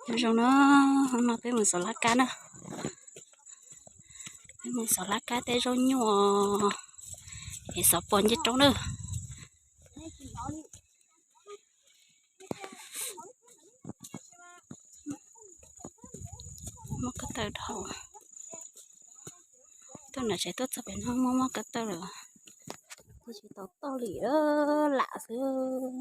Nyob zoo na, no peb mus xov laj kab na. Peb mus xov laj kab tej zaub nyuj es xov pos nce roob na. Mob ko taw dhau. Tuaj nram tsev tuaj txog pem no mob mob ko taw lawm. Twb tsis tau toj li, lam xwb.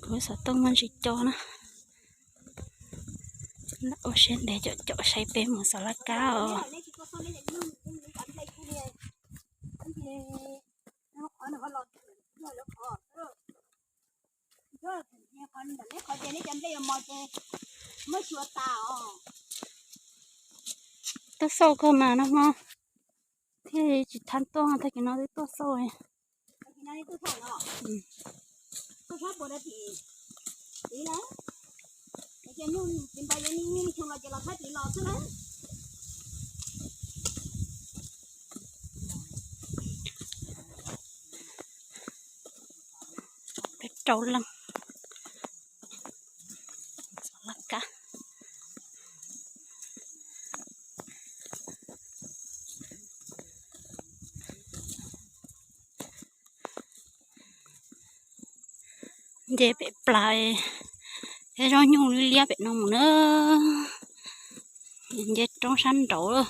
Kuv xov tooj muaj ntsis co na. Ua siab ntev caum caum saib peb mus xov laj kab os. Tuaj xauj kawg mas no hmo thiaj tsis thab tuaj, tag kis no twb tuaj xauj. Peb rau leej xov laj kab. Nce pem plas, tej zaub nyuj liab liab pem no mus na. Nce roob sab nraud,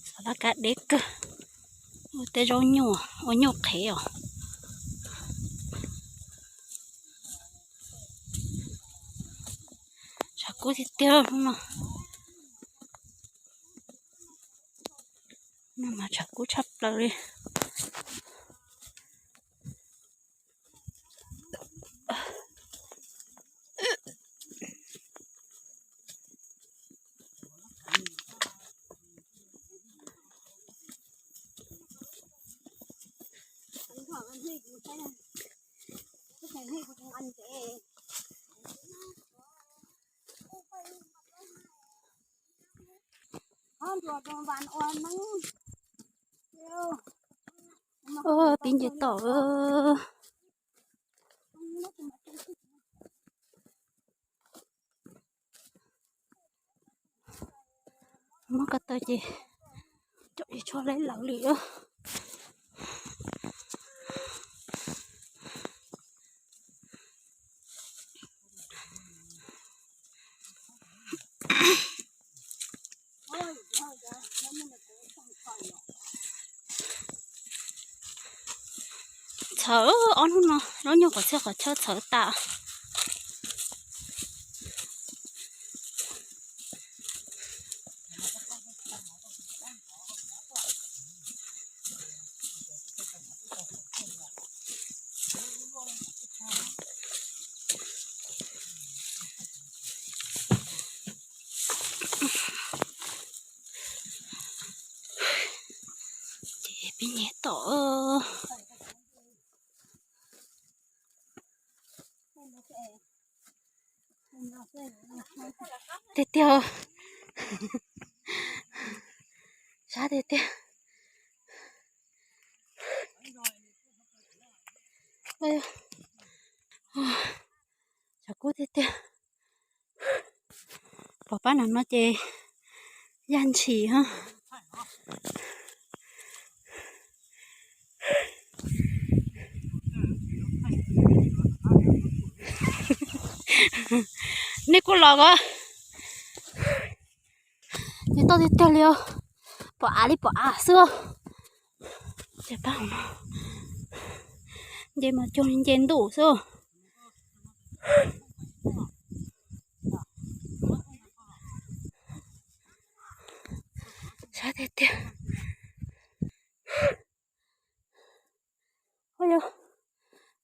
xov laj kab deb kawg. Ua tej zaub nyuj, ua nyuj qhev os. Tshav kub tiag tiag no. No mas tshav kub tshaj plaws li. Tib nce tom. Mob ko taw ces caum tsis tshua lawv li. Txhawv, ob hnub no zaub nyuj qhov txhia qhov chaw txhawv tas. Ces peb nce tom. Tiag tiag. Sab tiag tiag. Tshav kub tiag tiag. Pom pab no no ces yaj ntshis ho. Nej kuj los os. Nce toj tiag tiag li os. Pom av li pom av xwb. Ces pab hauv no nce mas cuag nce ntuj xwb. Sab tiag tiag. Ua yog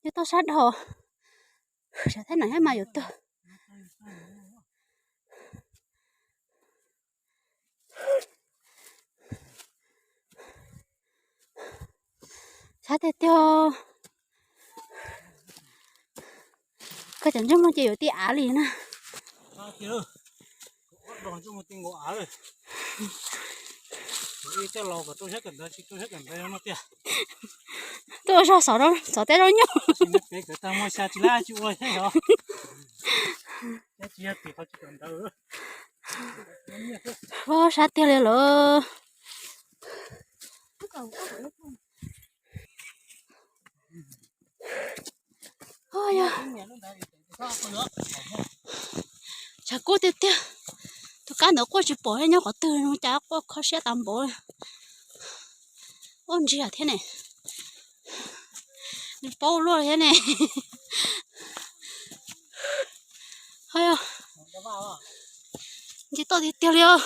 nce toj sab dhau. Sav thab no thiab mas yuav tuag. Sab tiag tiag. Koj cov ntsej muag ces yuav tij av li na. Tuaj ua zog xov tej zaub nyuj. Pob sab tiag li lawm. Tshav kub tiag tiag. Tus kab ntawd quaj tsis pom thiab, nyob qhov twg no cas quaj kho siab tas npaum. Ua ntsiag thiab ne. Nws paub luaj thiab ne. Ho yog ntsib toj tiag tiag li os.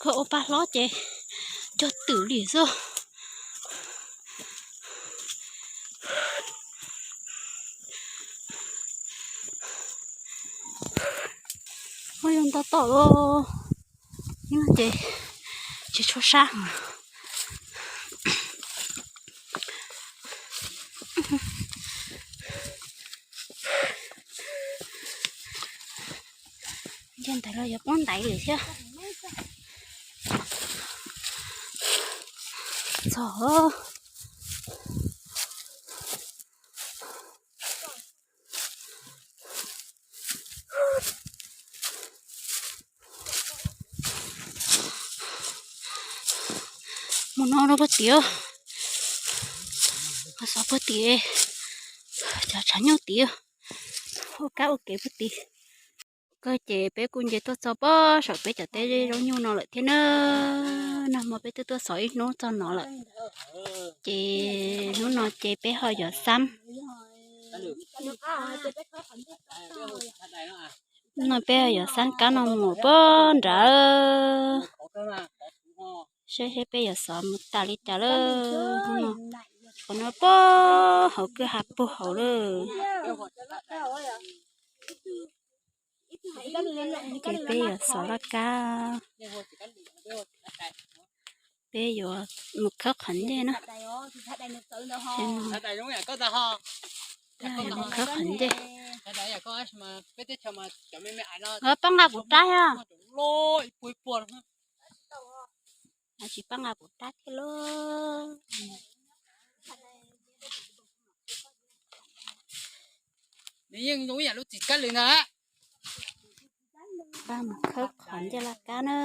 Koj ua paj hlob ces cog twm li xwb. Ua yog nto tom los ces tsis tshua sab. Ntshe ntawd los yuav poob ntaiv lawm thiab. Txog. Mus no rau puag tim, xov puag tim, cov tshav nyuj tim, ua kab ua kev puag tim. Kawg ces peb kuj nce tuaj txog pob saum peb cov teb zaub nyuj no lawm thiab na. Nag hmo peb twb tuaj xov ib hnub txog no lawm, ces hnub no ces peb ho yuav xab. Hnub no peb ho yuav xab kab no mus puag nrad, saib seb peb yuav xov mus tas li cas lawm. Hnub no, qhov no puag hauv kwj ha puag hauv lawm. Ces peb yuav xov laj kab, peb yuav mus khawb qhov ncej na. Peb yuav mus khawb qhov ncej. Pab nqa kuv rab os. Tsis pab nqa kuv rab thiab lauj. Pab mus khawb qhov ncej laj kab na.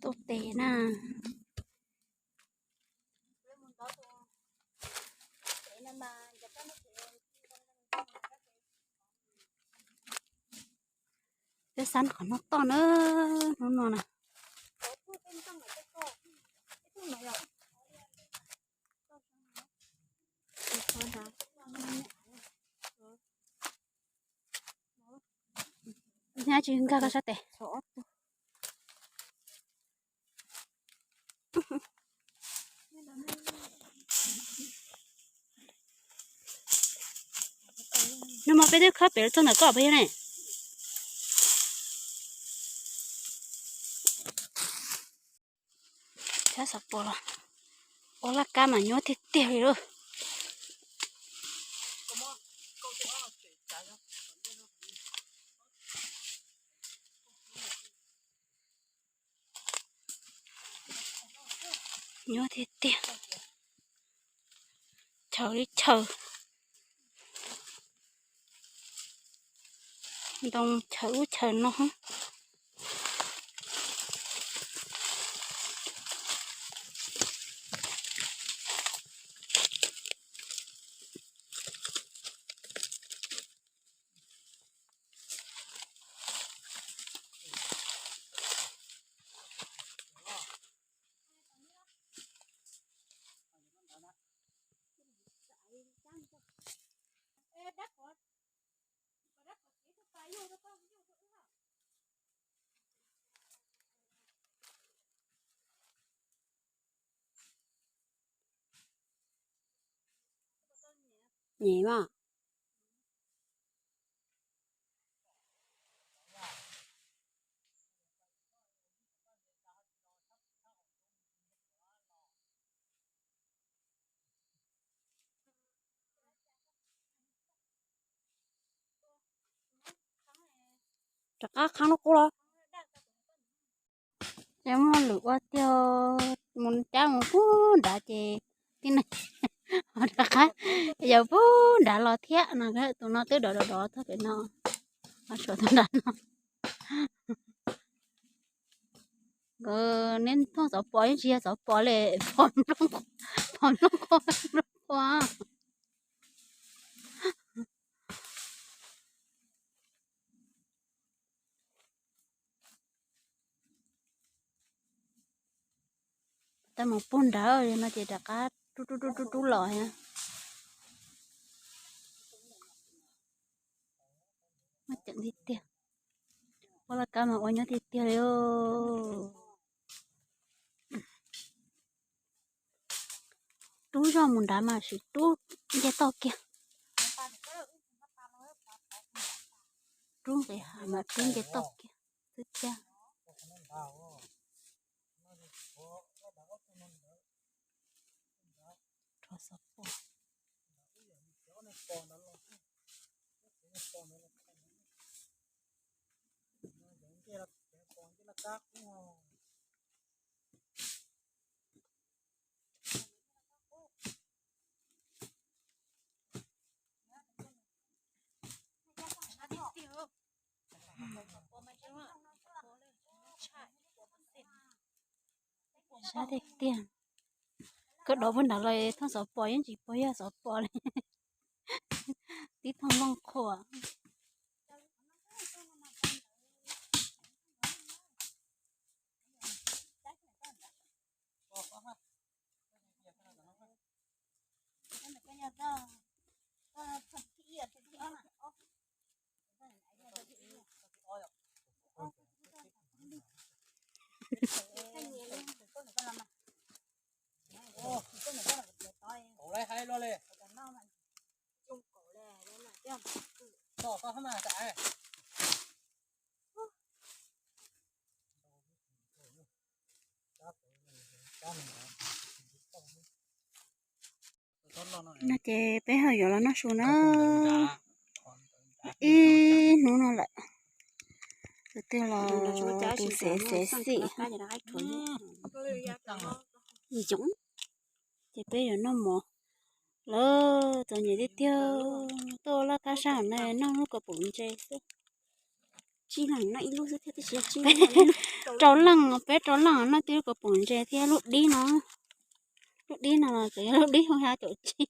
Tuaj tes na. Peb xab qhov no toj na, hnub no na. Nyab tsis nkag koj sab tes. Nag hmo peb twb khawb pem txog ntawm koj puas yog ne? Sab xov pos los ua laj kab mas nyuaj tiag tiag li lauj. Nyuaj tiag tiag. Chaw li chaw. Ntoo chaw ub chaw no. Nyem mas. Rov qab qhab lub qub los. Ces muaj lwm ua tiag, mus cab mus puag nrad ces tib neeg rov qab yawm puag nrad los thiab no. Tus no twb dov dov dov txog pem no, ho tshuav tus nrad no. Nkawd neb thooj xov pos yeej tsis yog xov pos li, pos nplooj qhuav, pos nplooj qhuav, nplooj qhuav. Tau mus puag nrad no ces rov qab rub rub rub rub los thiab. Muaj ceem tiag tiag. Ua laj kab mas ua nyob tiag tiag li. Rub zog mus nrad mas sim rub nce toj kiag. Rub nqis hav mas rub nce toj kiag xwb thiab. Rho xov pos. Sab tiag tiag. Koj dov puag nrad los thooj xov pos yeej tsis pom yog xov pos li. Tib thooj nplooj qhuav. No ces peb ho yuav los noj su na. Ib hnub no lawm, tus twg los tus xev xev xim. Yoov, ces peb yuav noj mov lawm, txom nyem tiag tiag. Tuaj ua laj kab sab hauv no noj lub kaus poom ntses xwb. Tsib leeg noj ib lub xwb thiab, tab sis tsib leeg, rau leej, peb rau leej noj tib lub kaus poom ntses thiab lub dib no. Lub dib no los tseem yog lub dib hu ha caum tsib.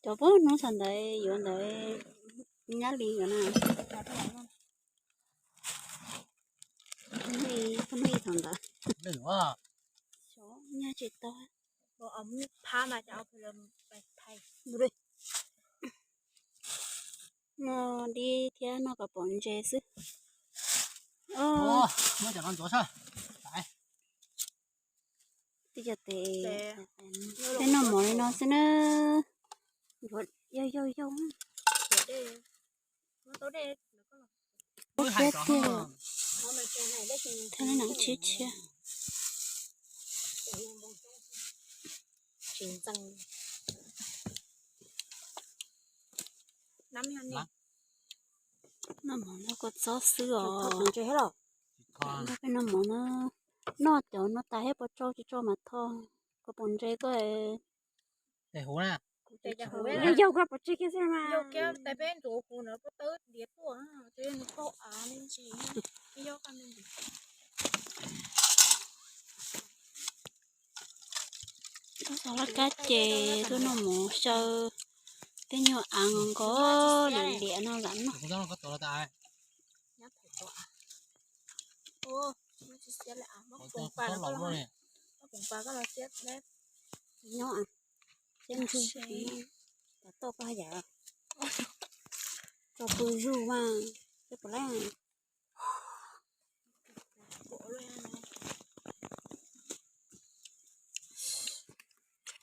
Cov pub hnub thaum ntawd yuav ntawd nyab li yuav na. Hnub ib thaum ntawd. Nyab tsis tau. Noj dib thiab noj kaus poom ntses xwb. Twb cov tes, peb noj mov li no xwb na. Yog yog yog. Ub, siab tiag. Thab no tshiab tshiab. Noj mov noj kua txob xwb os. Noj peb noj mov na, noj cov no tas thiab puas tsau tsis tsau mas tho. Kua poom ntses koj. Yog yog koj pov tseg kiag xwb mas. Yog kiag tais peb ntxuav kuv no puas tawb diav tuaj, nws tau av me ntsis, yog koj me ntsis. Tuaj xov laj kab ces tuaj noj mov xyaw tej nyuag av nkaus nkaus liam liam no lam noj. Nyob, siab ntsws, tom toj koj yam, tso pw zug mas, peb puas laib.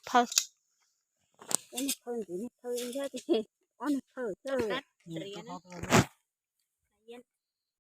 Phaw, ob niag phaw ntxiv, niag phaw ib thiab, ob niag phaw thiab.